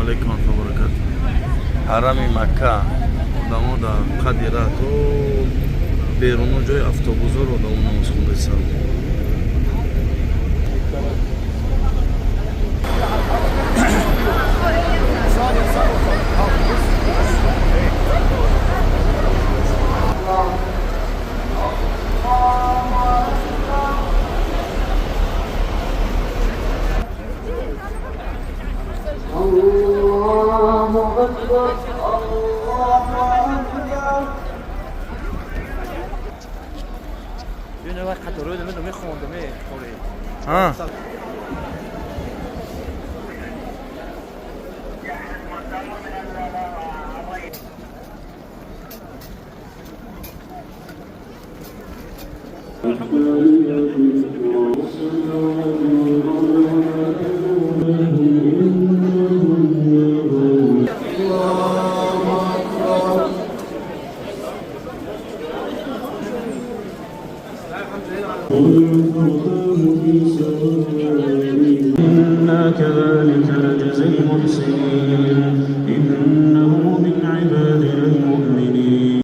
Алайкум ва баракату. Ҳарами Макка, одамо дар қади ра то беруно, ҷои автобусҳоро одамо намоз хондаистанд. الله أكبر، الله أكبر. А?